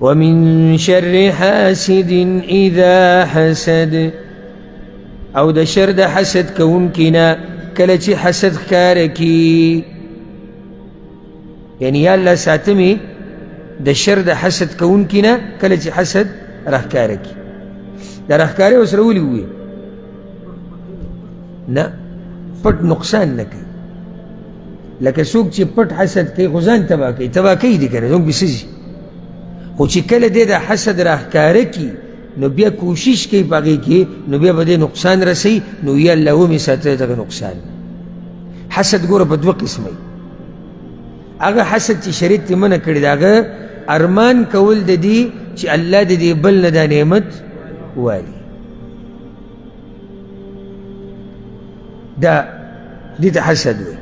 ومن شر حاسد اذا حسد، او د شر د حسد کوونکي نه کله چې حسد ښکاره کړي. یعنی یا الله ساته مې د شر د حسد کوونکي نه کله چې حسد راښکاره کړي. د راښکارې ورسره ولې ووایي؟ نه، پټ نقصان نه کوي. لکه څوک چې پټ حسد کوي خو ځان تباه کوي، تباه کوي دي که نه، زموږ پې څه ځي. خو چې کله دی د حسد راښکاره کړي نو بیا کوشش کوي په هغې کې، نو بیا به دی نقصان رسوي. نو یا الله ومې ساته دغه نقصان. حسد ګوره په دوه قسمه وي. هغه حسد چې شریعت ترې منع کړی دی، هغه ارمان کول د دې چې الله د دې بل نه دا نعمت والي، دا دې ته حسد وایي.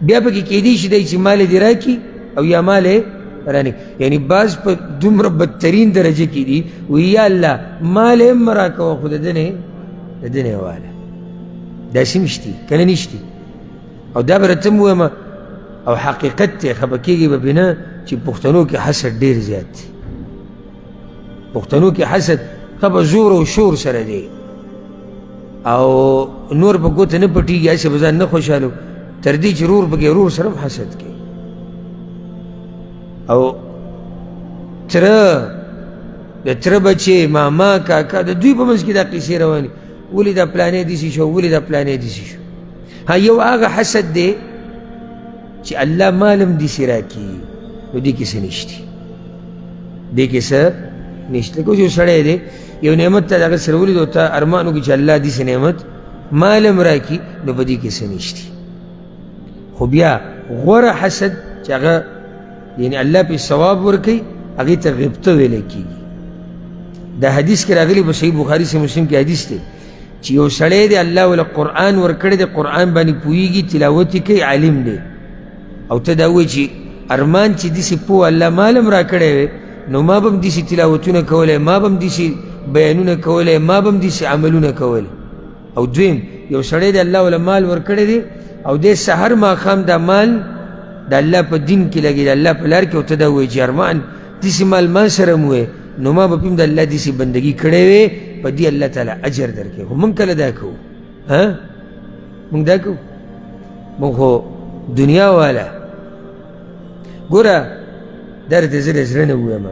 بیا پکې کیدی شي دی چې مال یې دې راکړي او یا مال یې رانه، یعنی بعض په دومره بدترین درجه کې دي، وایي یا الله مال یې هم مه راکوه خو د ده نه یې واله. داسې هم شتي که نه نشتي؟ او دا به راته هم ووایم او حقیقت دی، خفه کېږي به پرې نه چې پښتنو کې حسد ډېر زیات دی. پښتنو کې حسد ښه په زور او شور سره دی او نور په ګوته نه پټېږي، هسې به ځان نه خوشحالو، تر دې چې رور پکې رور سره هم حسد کوي. او تره د تره بچې ماما کاکا د دوی په منځ کې دا قیصې روانې، ولې دا پلانې داسې شو، ولې دا پلانې داسې شو. ها یو هغه حسد دی چې الله مال هم داسې راکړي، نو دې کې څه نشتي، دې کې څه نشته. لکه اوس یو سړی دی یو نعمت ته د هغه سره ولید او ته ارمان وکړي چې الله داسې نعمت مال هم راکړي، نو په دې کې څه نشتي. خو بیا غوره حسد چې هغه یعنی الله پې ثواب ورکوي، هغې ته غبطه ویلی کېږي. دا حدیث کې راغلي په صحیح بخاري صحیح مسلم کې حدیث دی چې یو سړی دی الله وله قرآن ورکړی دی، قرآن باندې پوهېږي، تلاوت یې کوي، عالم دی، او ته دا ووایې چې ارمان چې داسې پوه الله مال هم راکړی وی نو ما به هم داسې تلاوتونه کولی، ما به هم داسې بیانونه کولی، ما به هم داسې عملونه کولی. او دویم یو سړی دی الله وله مال ورکړی دی او دی سحر ماښام دا مال د الله په دین کې لګي، د الله په لار کې، او ته دا ووایې چې ارمان داسې مال ما سره هم وی نو ما به پې هم د الله داسې بندګي کړی وی، په دې الله تعالی اجر درکوي. خو موږ کله دا کوو؟ ها موږ دا کوو؟ موږ خو دنیا والا. ګوره دا درته زه د زړه نه ووایم،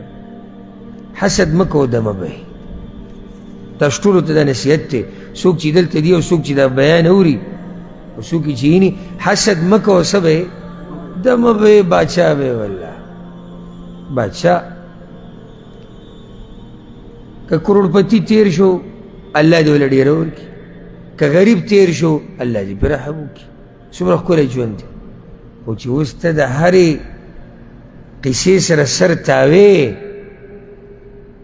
حسد مه کوه، دمه به یې. تاسو ټولو ته دا نصیحت دی، څوک چې دلته دي او څوک چې دا بیان اوري او څوک چې ویني، حسد مه کوه، څه به یې؟ دمه به یې، باچا به یې، والله باچا. که کروڑپتی تیر شو الله دې وله ډېره ورکړي، که غریب تیر شو الله دې پرې رحم وکړي. څومره ښکلی ژوند دی. خو چې اوس ته د هرې قیصې سره سر تاوې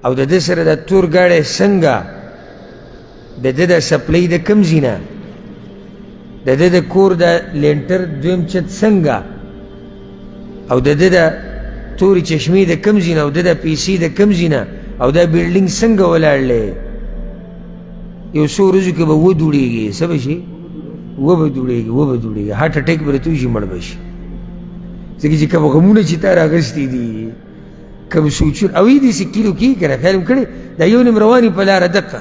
او د ده سره دا تور ګاډی څنګه، د ده د سپلۍ د کوم ځای نه، د ده د کور د لینټر دویم چت څنګه، او د ده د تورې چشمې د کوم ځای نه، او د ده پیسې د کوم ځای نه، او دا بلډینګ څنګه ولاړ دی، یو څو ورځو کې به ودوړېږي. څه به شي؟ وبه دوړېږي، وبه دوړېږي، هارټ اټیک به راته وشي، مړ به شي. ځکه چې کوم غمونه چې تا راغستي دي، کوم سوچونه او یې داسې کیلو کېږي که نه، خیال مې کړی دا یو نیم روان په لاره دقه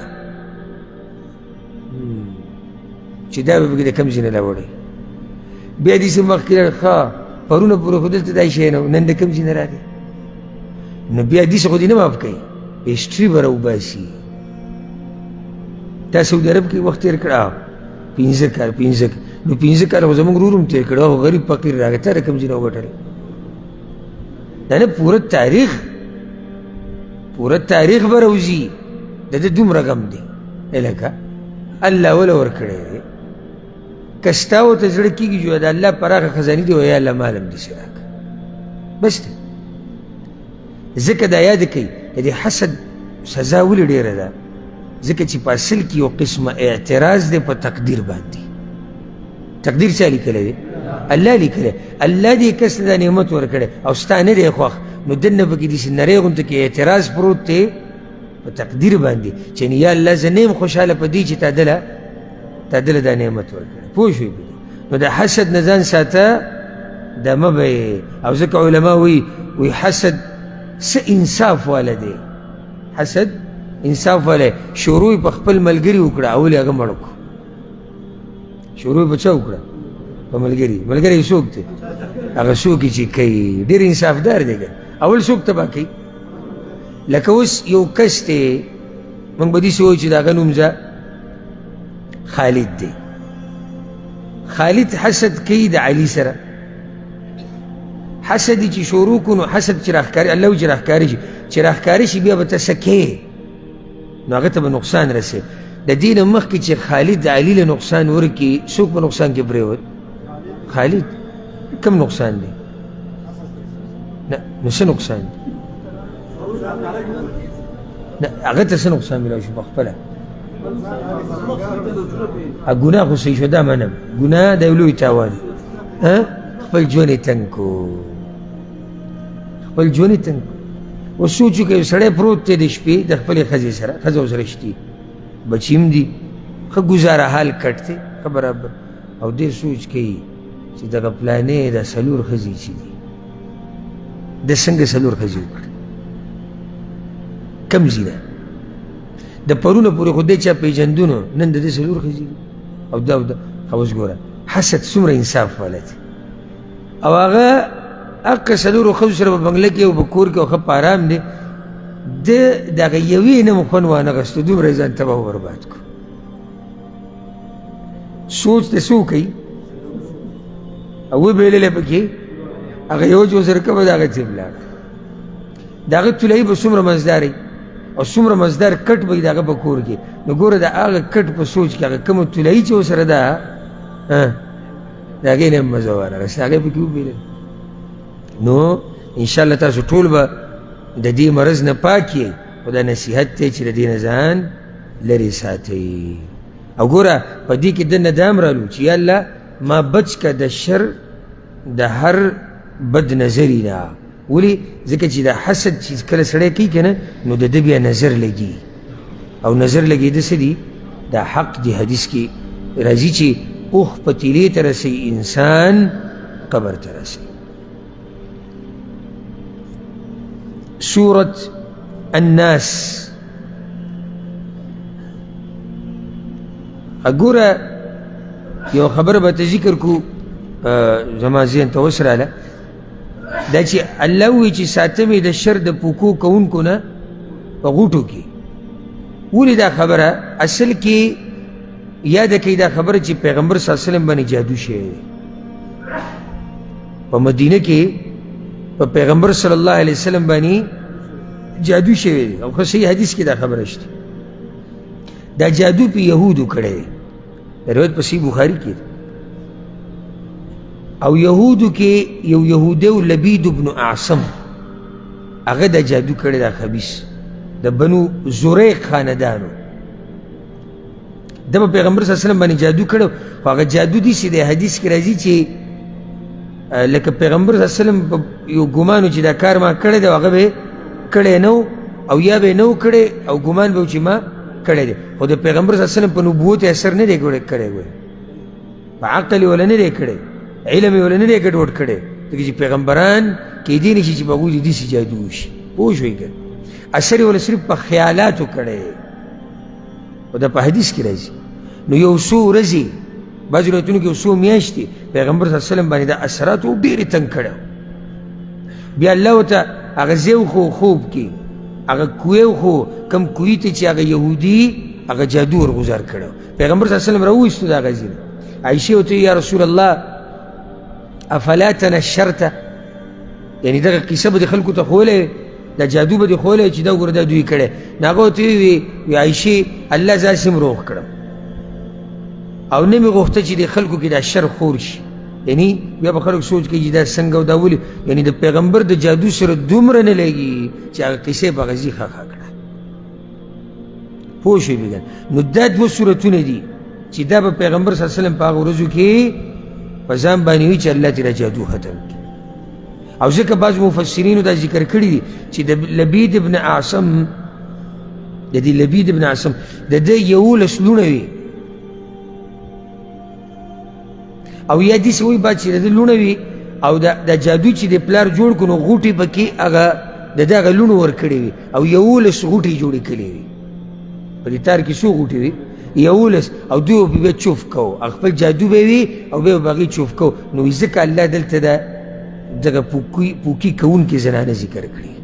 چې دا به پکې د کوم ځای نه راوړی. بیا داسې مخکې لاړ، ښه پرونه پورې خو دلته دا شی نه و، نن د کوم ځای نه راغی؟ نو بیا داسې خو دې نه معاف کوي، هسټري به راوباسي. تا سعودي عرب کې وخت تېر کړه، پنځه کال، پنځه کال، نو پنځه کاله خو زموږ ورور هم تېر کړی، خو غریب فقیر راغی، تا د کوم ځای نه وګټل؟ دا نه پوره تاریخ، پوره تاریخ به راوځي. د ده دومره غم دی لکه الله وله ورکړی دی. که ستا ورته زړه کېږي چې د الله پراخه خزانې دی، وایي الله مال هم داسې راکړه، بس دی. ځکه دا یاد کوي د دې حسد سزا ولې ډېره ده؟ ځکه چې په اصل کې یو قسمه اعتراض دی په تقدیر باندې. تقدیر چا لیکلی دی؟ الله لیکلی. الله دې کس ته دا نعمت ورکړی او ستا نه دی خوښ، نو دننه پکې داسې نری غونته کې اعتراض پروت دی په تقدیر باندې چې یا الله زه نه یم خوشحاله په دې چې تا دله دا نعمت ورکړی. پوه شوې؟ نو د حسد نه ځان ساته، دا مه به یې. او ځکه علما وایي، وایي حسد څه انصاف والا دی. حسد انصاف والا شروع یې په خپل ملګري وکړه، اول یې هغه مړ کړو. شروع یې په چا وکړه؟ په ملګري. ملګری یې څوک دی؟ هغه څوک چې کوي، ډېر انصافدار دی که اول څوک تباه کوي. لکه اوس یو کس دی، موږ به داسې وایو چې د هغه نوم ځه خالد دی. خالد حسد کوي د علي سره. حسد یې چې شروع کړو، نو حسد چې راښکاري، الله وایي چې راښکاري شي، چې راښکاري شي بیا به ته څه کوې، نو هغه ته به نقصان رسي. د دې نه مخکې چې خالد د علي له نقصان ورکړي، څوک په نقصان کې پرېوت؟ خالد. کم نقصان دی؟ نه، نو څه نقصان دی؟ نه، هغه ته څه نقصان میلاو شو په خپله؟ ګناه خو صحیح شو، دا منم، ګناه د یو لوی تاوان دی. خپل ژوند یې تنګ کړو، خپل ژوند یې تنګ کړو. اوس سوچ وکړه، یو سړی پروت دی د شپې د خپلې ښځې سره، ښځه ورسره شتي، بچي هم دي، ښه ګزاره حال کټ دی، ښه برابر، او دی سوچ کوي چې دغه پلانې دا څلور ښځې چې دي، ده څنګه څلور ښځې وکړې؟ کم ځي ده د پرونه پورې خو دی چا پېژندونو، نن د دې څلور ښځې دي او دا او دا. ښه اوس ګوره حسد څومره انصاف والا دی. او هغه هقه څلورو ښځو سره په بنګله کې او په کور کې او ښه په ارام دی، ده د هغه یوې نه هم خوند وانه غستو، دومره یې ځان تباه و برباد کړو. سوچ د څه وکړي او وبېللی پکې، هغه یو چې ورسره کومه ده هغه ترې ولاړه. د هغه طلایي به څومره مزدار وي او څومره مزدار کټ به وي د هغه په کور کې، نو ګوره د هغه کټ په سوچ کې هغه کومه طلایي چې ورسره ده، د هغې نه هم مزه وانه غسته، هغه یې پکې وبېلل. نو انشاءالله تاسو ټول به د دې مرض نه پاک یئ، خو دا نصیحت دی چې د دې نه ځان لرې ساتئ. او ګوره په دې کې دننه دا هم رالو چې یا الله ما بچ که د شر د هر بد نظري نه. ولې؟ ځکه چې د حسد چې کله سړی کوي که نه، نو د ده بیا نظر لګي، او نظر لګېده څه دي؟ دا حق دی. حدیث کې راځي چې اوښ په تیلې ته رسوي، انسان قبر ته رسوي. سورة الناس. ګوره یو خبره به ته ذکر کو، زما ذهن ته اوس راله، دا چې الله ووایي چې ساتم یې د شر د پوکو کوونکو نه په غوټو کې. ولې دا خبره؟ اصل کې یاده کوي دا خبره چې پیغمبر صلی الله علیه وسلم باندې جادو شوی دی. په مدینه کې په پیغمبر صلی الله علیه وسلم باندې جادو شوی دی، او ښه صحیح حدیث کې دا خبره شته. دا جادو په یهودو کړی دی، روایت په صحیح بخاري کې دی. او یهودو کې یو یهودی و لبید بن اعصم، هغه دا جادو کړی، دا خبیث د بنو زریق خاندانو. ده په پیغمبر صلی الله علیه وسلم باندې جادو کړی، خو هغه جادو داسې دی، حدیث کې راځي چې لکه پیغمبر صلی الله علیه وسلم یو ګمان و چې دا کار ما کړی دی، هغه به یې کړی نه و، او یا به یې نه و کړی او ګمان به و چې ما کړی دی، خو د پیغمبر صلی الله علیه وسلم په نبوت یې اثر نه دی کړی، ګورې په عقل یې وله نه دی کړی، علم یې وله نه دی ګډوډ کړی، ځکه چې پیغمبران کیدی نه شي چې په هغوی دې داسې جادو وشي، پوه شوئ که نه؟ اثر یې وله صرف په خیالاتو کړی، او دا په حدیث کې راځي. نو یو څو ورځې، بعضې روایتونو کې یو څو میاشتې پیغمبر صلی الله علیه وسلم باندې دا اثراتو ډېر یې تنګ کړی. بیا الله ورته هغه ځای وښو خوب کې، هغه کوی وښو، کوم کوی ته چې هغه یهودي هغه جادو ورغوځار کړی. پیغمبر صلی الله علیه وسلم راوویستو د هغه ځای نه. عایشې ورته وویل یا رسول الله افلا تنشرت، یعنې دغه قصه به دې خلکو ته ښوولی وي، دا جادو به دې ښوولی وي چې دا وګوره دا دوی کړی. نو هغه ورته وویل وی عایشې الله زه هسې هم روغ کړم او نه مې غوښته چې د خلکو کې دا شر خور شي. یعنی بیا به خلک سوچ کوي چې دا څنګه او دا ولې، یعنی د پیغمبر د جادو سره دومره نه لګي چې هغه قصه یې په هغه ځای ښخه کړه. پوه شوې بیا؟ نو دا دوه صورتونه دي چې دا به پیغمبر صلی الله علیه وسلم په هغه ورځو کې په ځان باندې وي چې الله ترې جادو ختم کړي. او ځکه بعض مفسرینو دا ذکر کړي دي چې د لبید ابن اعصم، د دې لبید ابن اعصم د ده 11 لوڼه وي، او یا داسې وایي بعد چې د ده لوڼه وي او د جادو چې د پلار جوړ کړو نو غوټې پکې هغه د دغه لوڼو ورکړې وي او 11 غوټې جوړې کړې وي. په دې تار کې څو غوټې وي؟ 11. او دوی به بیا چوف کوو، خپل جادو به وي او بیا به هغې چوف کوو. نو ځکه الله دلته دا دغه پوکي کوونکې زنانه ذکر کړي.